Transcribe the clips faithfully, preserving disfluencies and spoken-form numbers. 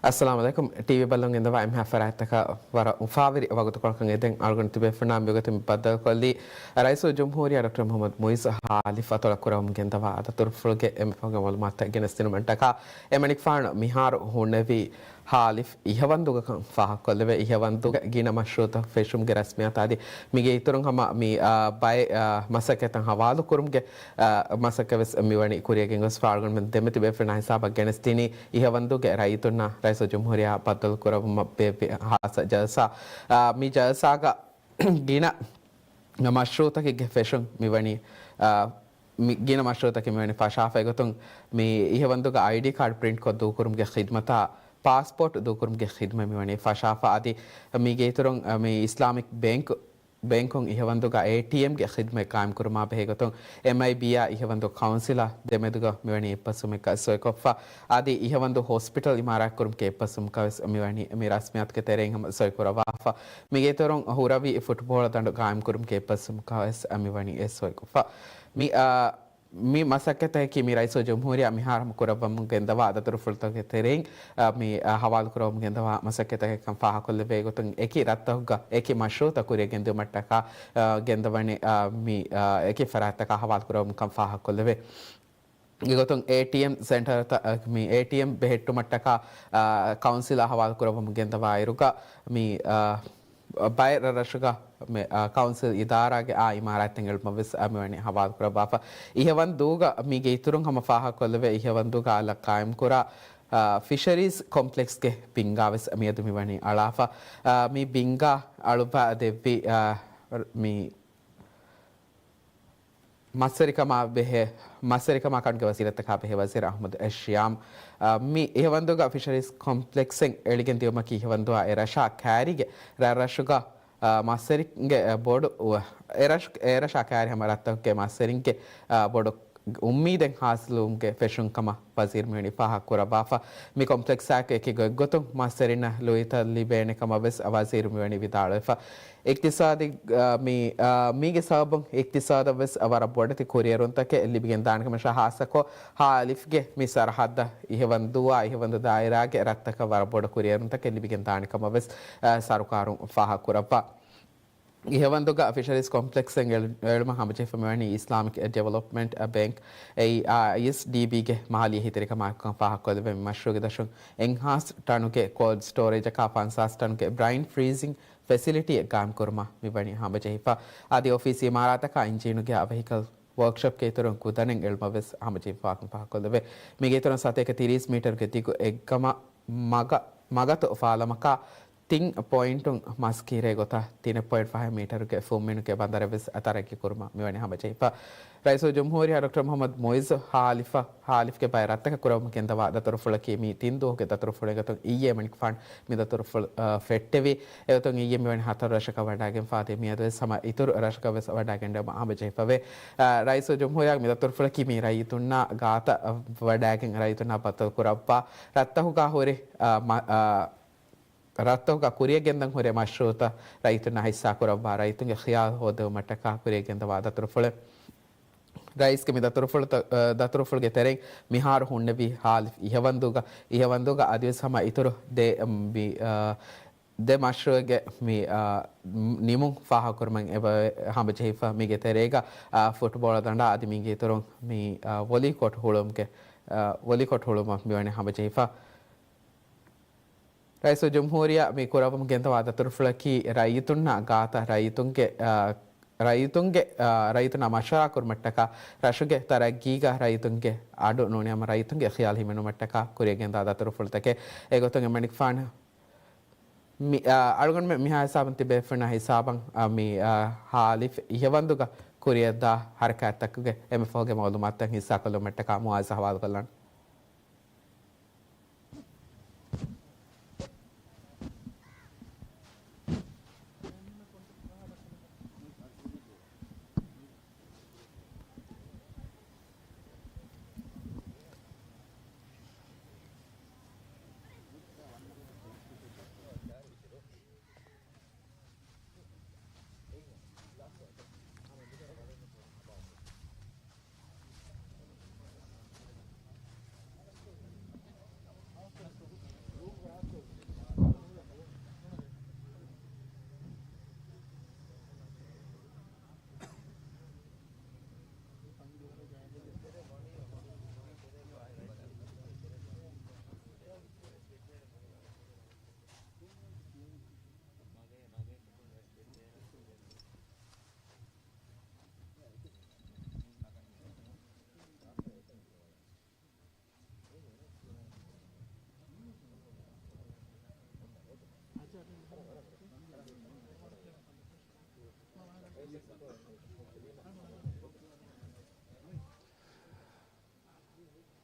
އައްސަލާމު ޢަލައިކުމް. ޓީވީ ބައްލަވަން ގެންދަވާ އެންމެހާ ފަރާތްތަކަށް ވަރަށް އުފާވެރި ވަގުތުކޮޅަކަށް އެދެން އަޅުގަނޑު ތިބޭފުޅުންނާ މިވަގުތު މި ބައްދަލުކޮށްލީ ރައީސުލްޖުމްހޫރިއްޔާ ޑޮކްޓަރ މުޙައްމަދު މުޢިއްޒު ހާލިފް އަތޮޅަށް ކުރަވަމުން ގެންދަވާ ދަތުރުފުޅުގެ އެންމެ ފަހުގެ މަޢުލޫމާތުތައް ގެނެސްދިނުމަށްޓަކާ، އެމަނިކުފާނު މިހާރު ހުންނެވީ ހާލިފް އިހަވަންދޫގަކަން ފާހަގަކޮށްލެވޭ. އިހަވަންދޫގެ ގިނަ މަޝްރޫޢުތައް ފެށުމުގެ ރަސްމިއްޔާތު އަދި މީގެ އިތުރުން ހަމަ މި، އާ، ބައެއް، އާ، މަސައްކަތްތައް ހަވާލުކުރުމުގެ، އާ، މަސައްކަތް ވެސް މިވަނީ ކުރިއަށް ގެންގޮސްފަ. އަޅުގަނޑުމެން ދެމެދު ބޭފުޅުންނާ ހިސާބަށް ގެނެސްދިނީ އިހަވަންދޫގެ ރައްޔިތުންނާ ރައީސުލްޖުމްހޫރިއްޔާ ބައްދަލުކުރައްވުމަށް ބޭއްވި ހާއްސަ ޖަލްސާ. އާ، މި ޖަލްސާގަ ގިނަ މަޝްރޫޢުތަކެއްގެ ފެށުން މިވަނީ، އާ، މި ގިނަ މަޝްރޫޢުތަކެއް މިވަނީ ފަށާފަ. އެގޮތުން މި އިހަވަންދޫގަ އައިޑީ ކާޑް ޕްރިންޓްކޮށް ދޫކުރުމުގެ ޚިދްމަތާ ޕާސްޕޯޓް ދޫކުރުމުގެ ޚިދްމަތް މިވަނީ ފަށާފަ. އަދި މީގެ އިތުރުން، އަ، މި އިސްލާމިކް ބޭންކް، ބޭންކުން އިހަވަންދޫގަ އޭޓީއެމްގެ ޚިދްމަތް ޤާއިމްކުރުމާ ބެހޭގޮތުން، އެމްއައިބީއާ އިހަވަންދޫ ކައުންސިލާ ދެމެދުގަ މިވަނީ އެއްބަސްވުމެއްގަ ސޮއިކޮށްފަ. އަދި އިހަވަންދޫ ހޮސްޕިޓަލް އިމާރާތްކުރުމުގެ އެއްބަސްވުމަކަށް ވެސް މިވަނީ މި ރަސްމިއްޔާތުގެ ތެރެއިން ހަމަ ސޮއިކުރައްވާފަ. މީގެ އިތުރުން ހުރަވީ ފުޓްބޯޅަ ދަނޑު ޤާއިމްކުރުމުގެ އެއްބަސްވުމަކަށް ވެސް މިވަނީ އެ ސޮއިކޮށްފަ. މި، އާ، މި މަސައްކަތަކީ މި ރައީސުލްޖުމްހޫރިއްޔާ މިހާރު ކުރައްވަމުން ގެންދަވާ ދަތުރުފުޅުތަކުގެ ތެރެއިން، އަ، މި، އަ، ހަވާލުކުރައްވަމުން ގެންދަވާ މަސައްކަތްތަކެއްކަން ފާހަގަކޮށްލެވޭ. ގޮތުން އެކި ރަށްތަކުގަ އެކި މަޝްރޫޢުތައް ކުރިއަށް ގެންދިއުމަށްޓަކާ، އަ، ގެންދަވަނީ، އަ، މި، އަ، އެކި ފަރާތްތަކާ ހަވާލުކުރައްވަމުން ކަން ފާހަގަކޮށްލެވޭ. އެގޮތުން އޭޓީއެމް ސެންޓަރތައް، މި އޭޓީއެމް ބެހެއްޓުމަށްޓަކާ، އަ، ކައުންސިލާ ހަވާލުކުރައްވަމުން ގެންދަވާއިރުގަ މި، އަ، ބައެއް ރަށްރަށުގަ މި، އަ، ކައުންސިލް އިދާރާގެ އާ އިމާރާތްތައް އެޅުމަށް ވެސް މިވަނީ ހަވާލުކުރައްވާފަ. އިހަވަންދޫގަ މީގެ އިތުރުން ހަމަ ފާހަގަކޮށްލެވޭ، އިހަވަންދޫގަ އަލަށް ޤާއިމްކުރާ، އަ، ފިޝަރީޒް ކޮމްޕްލެކްސްގެ ބިންގާ ވެސް މިއަދު މިވަނީ އަޅާފަ. އަ، މި ބިންގާ އަޅުއްވާ ދެއްވި، އަ، މި މަސްވެރިކަމާ ބެހޭ، މަސްވެރިކަމާ ކަންގެ ވަޒީރަށްޓަކާ ބެހޭ ވަޒީރު އަޙްމަދު އެއް ޝިޔާމް، އަ، މި އިހަވަންދޫގަ ފިޝަރީޒް ކޮމްޕްލެކްސެއް އެޅިގެން ދިޔުމަކީ އިހަވަންދުއާ އެ ރަށާ ކައިރީގެ ރަށްރަށުގަ، އަ، މަސްވެރިންގެ، އަ، ބޮޑު، އަ، އެ ރަށް، އެ ރަށާ ކައިރި ހަމަ ރަށްތަކުގެ މަސްވެރިންގެ، އަ، ބޮޑު އުއްމީދެއް ހާސިލުވުމުގެ ފެށުން ކަމަށް ވަޒީރު މިވަނީ ފާހަގަކުރައްވާފަ. މި ކޮމްޕްލެކްސްއާއެކު އެކި ގޮތްގޮތުން މަސްވެރިންނަށް ލުއިތައް ލިބޭނެ ކަމަށް ވެސް ވަޒީރު މިވަނީ ވިދާޅުވެފަ. އިޤްތިޞާދީ، އާ، މި، އާ، މީގެ ސަބަބުން އިޤްތިޞާދަށް ވެސް ވަރަށް ބޮޑެތި ކުރިއެރުންތަކެއް ލިބިގެން ދާނެ ކަމަށާ ހާއްސަކޮށް ހާލިފްގެ މި ސަރަހައްދަށް އިހަވަންދޫއާ އިހަވަންދޫ ދާއިރާގެ ރަށްތަކަށް ވަރަށް ބޮޑު ކުރިއެރުންތަކެއް ލިބިގެން ދާނެ ކަމަށް ވެސް، އާ، ސަރުކާރުން ފާހަގަކުރައްވާ. އިހަވަންދޫގަ ފިޝަރީޒް ކޮމްޕްލެކްސްއެއް އެޅު-، އެޅުމަށް ހަމަޖެހިފަ މިވަނީ އިސްލާމިކް ޑިވެލޮޕްމަންޓް ބޭންކް، އެއީ، އާ، އައިއެސްޑީބީގެ މާލީ އެހީތެރިކަމާއެކު ކަން ފާހަގަކޮށްލެވޭ. މި މަޝްރޫޢުގެ ދަށުން އެއްހާސް ޓަނުގެ ކޯލްޑް ސްޓޯރޭޖަކާ ފަންސާސް ޓަނުގެ ބްރައިން ފްރީޒިން ފެސިލިޓީއެއް ގާއިމްކުރުމަށް މިވަނީ ހަމަޖެހިފަ. އަދި އޮފީސް އިމާރާތަކާ އިންޖީނުގެ އާ ވެހިކަލް ވޯކްޝޮޕްގެ އިތުރުން ގުދަނެއް އެޅުމަށް ވެސް ހަމަޖެހިފައިކަން ފާހަގަކޮށްލެވޭ. މީގެ އިތުރުން ސަތޭކަ ތިރީސް މީޓަރުގެ ދިގު އެއްގަމަ މަގަ-، މަގަތު ފާލަމަކާ ތިން ޕޮއިންޓުން މަސް ކީރޭ ގޮތަށް ތިނެއް ޕޮއިންޓް ފަހެއް މީޓަރުގެ ފުންމިނުގެ ބަނދަރެއް ވެސް ތަރައްގީ ކުރުމަށް މިވަނީ ހަމަޖެހިފަ. ރައީސުލްޖުމްހޫރިއްޔާ ޑޮކްޓަރ މުޙައްމަދު މުޢިއްޒު ހާލިފަށް، ހާލިފްގެ ބައެއް ރަށްތަކަށް ކުރައްވަމުން ގެންދަވާ ދަތުރުފުޅަކީ މި ތިން ދުވަހުގެ ދަތުރުފުޅެއް. އެގޮތުން އިއްޔެ އެމަނިކުފާނު މި ދަތުރުފުޅު، އަ، ފެއްޓެވި. އެގޮތުން އިއްޔެ މިވަނީ ހަތަރު ރަށަކަށް ވަޑައިގެންފަ އަދި މިއަދު ވެސް ހަމަ އިތުރު ރަށަކަށް ވެސް ވަޑައިގެންނެވުމަށް ހަމަޖެހިފަވޭ. އަ، ރައީސުލްޖުމްހޫރިއްޔާގެ މި ދަތުރުފުޅަކީ މި ރައްޔިތުންނާ ގާތަށް ވަޑައިގެން ރައްޔިތުންނާ ބައްދަލުކުރައްވާ ރަށްތަކުގަ ހުރި، އަ، މަ-، އަ، ރަށްތަކުގަ ކުރިއަށް ގެންދަން ހުރި މަޝްރޫޢުތައް ރައްޔިތުންނާ ހިއްސާކުރައްވާ ރައްޔިތުންގެ ޚިޔާލު ހޯދެވުމަށްޓަކާ ކުރިއަށް ގެންދަވާ ދަތުރުފުޅެއް. ރައީސްގެ މި ދަތުރުފުޅުތަ-، އަ، ދަތުރުފުޅުގެ ތެރެއިން މިހާރު ހުންނެވި ހާލިފް އިހަވަންދޫގަ، އިހަވަންދޫގަ އަދިވެސް ހަމަ އިތުރު ދެ، މި، އަ، ދެ މަޝްރޫޢެއްގެ މި، އަ، ނިމުން ފާހަގަކުރުމަށް އެބަ ހަމަޖެހިފަ. މީގެ ތެރޭގަ، އަ، ފުޓްބޯޅަ ދަނޑާ އަދި މީގެ އިތުރުން މި، އަ، ވޮލީ ކޯޓް ހުޅުވުމުގެ، އަ، ވޮލީ ކޯޓް ހުޅުވުމަށް މިވަނީ ހަމަޖެހިފަ. ރައީސުލްޖުމްހޫރިއްޔާ މި ކުރައްވަމުން ގެންދަވާ ދަތުރުފުޅަކީ ރައްޔިތުންނާ ގާތަށް ރައްޔިތުންގެ، އަ، ރައްޔިތުންގެ، އަ، ރައްޔިތުންނާ މަޝްވަރާ ކުރުމަށްޓަކާ ރަށުގެ ތަރައްގީގަ ރައްޔިތުންގެ އަޑު ނޫނީ ހަމަ ރައްޔިތުންގެ ޚިޔާލު ހިމެނުމަށްޓަކާ ކުރިއަށް ގެންދާ ދަތުރުފުޅުތަކެއް. އެގޮތުން އެމަނިކުފާނު މި، އަ، އަޅުގަނޑުމެން މިހާ ހިސާބުން ތިބޭފުޅުންނާ ހިސާބަށް، އަ، މި، އަ، ހާލިފް އިހަވަންދޫގަ ކުރިއަށްދާ ހަރަކާތްތަކުގެ އެންމެ ފަހުގެ މައުލޫމާތުތައް ހިއްސާކޮށްލުމަށްޓަކާ މުޢާޒް ހަވާލުކޮށްލަން.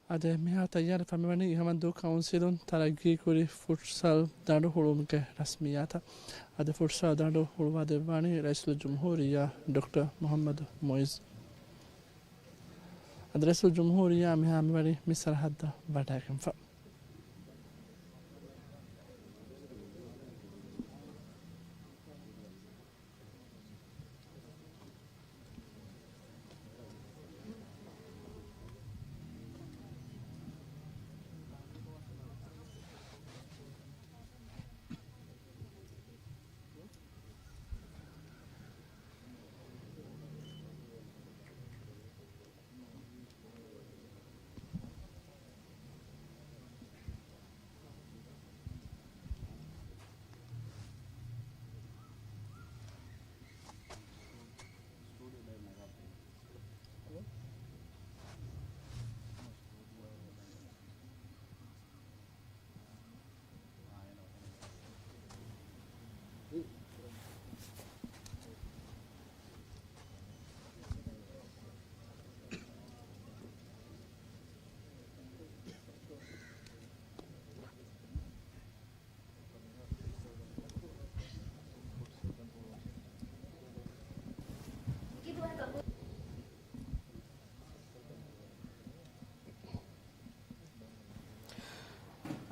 އާދެ، މިހާ ތައްޔާރަތައް މިވަނީ އިހަވަންދޫ ކައުންސިލުން ތަރައްގީކުރި ފުޓްސަލް ދަނޑު ހުޅުވުމުގެ ރަސްމިއްޔާތަށް. އަދި ފުޓްސަލް ދަނޑު ހުޅުވާދެއްވާނީ ރައީސުލްޖުމްހޫރިއްޔާ ޑޮކްޓަރ މުޙައްމަދު މުޢިއްޒު. އަދި ރައީސުލްޖުމްހޫރިއްޔާ މިހާ މިވަނީ މި ސަރަހައްދަށް ވަޑައިގެންފަ.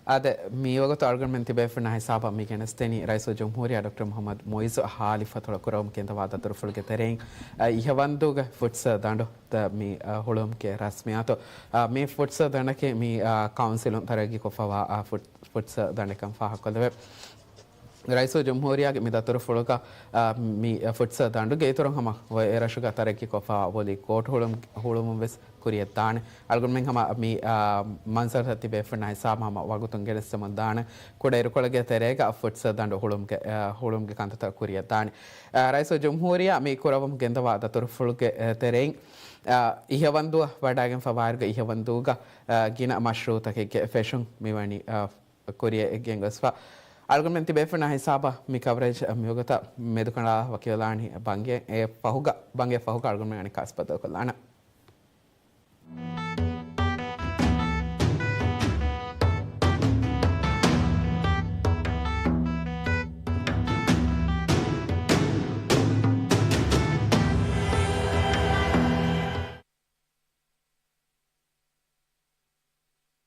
އާދެ، މިވަގުތު އަޅުގަނޑުމެން ތިބޭފުޅުންނާ ހިސާބަށް މި ގެނެސްދެނީ ރައީސުލްޖުމްހޫރިއްޔާ ޑޮކްޓަރ މުޙައްމަދު މުޢިއްޒު ހާލި ފަތުރު ކުރަވަމުން ގެންދަވާ ދަތުރުފުޅުގެ ތެރެއިން، އަ، އިހަވަންދޫގެ ފުޓްސަލް ދަނޑު ދަ މި، އަ، ހުޅުވުމުގެ ރަސްމިއްޔާތު، އަ، މި ފުޓްސަލް ދަނޑަކީ މި، އަ، ކައުންސިލުން ތަރައްގީކޮށްފަވާ، އަ، ފުޓް-، ފުޓްސަލް ދަނޑެއްކަން ފާހަގަކޮށްލެވޭ. ރައީސުލްޖުމްހޫރިއްޔާގެ މި ދަތުރުފުޅުގަ، އަ، މި، އަ، ފުޓްސަލް ދަނޑުގެ އިތުރުން ހަމަ އޮތް އެރަށުގަ ތަރައްގީކޮށްފަވާ ވޮލީ ކޯޓް ހުޅުވުމު-، ހުޅުވުމުން ވެސް ކުރިޔަށްދާނެ. އަޅުގަނޑުމެން ހަމަ މި، އާ، މަންޒަރުތައް ތިބޭފުޅުންނާ ހިސާބަށް ހަމަ ވަގުތުން ގެނެސްދެމުން ދާނެ. ކުޑައިރުކޮޅުގެ ތެރޭގަ ފުޓްސަލް ދަނޑު ހުޅުވުމުގެ، އާ، ހުޅުވުމުގެ ކަންތައްތައް ކުރިޔަށްދާނެ. އާ، ރައީސުލްޖުމްހޫރިއްޔާ މި ކުރައްވަމުން ގެންދަވާ ދަތުރުފުޅުގެ، އާ، ތެރެއިން، އާ، އިހަވަންދުއަށް ވަޑައިގެންފަވާއިރުގަ އިހަވަންދޫގަ، އާ، ގިނަ މަޝްރޫއުތަކެއްގެ ފެށުން މިވަނީ، އާ، ކުރިޔަށް ގެންގޮސްފަ. އަޅުގަނޑުމެން ތިބޭފުޅުންނާ ހިސާބަށް މި ކަވަރޭޖް މިވަގުތަށް މެދުކަނޑާލާ ވަކިވެލާނީ ބަންގެ އެ ފަހުގަ، ބަންގެ ފަހުގަ އަޅުގަނޑުމެން އަނެއްކާވެސް ބައްދަލުކޮށްލާނަން.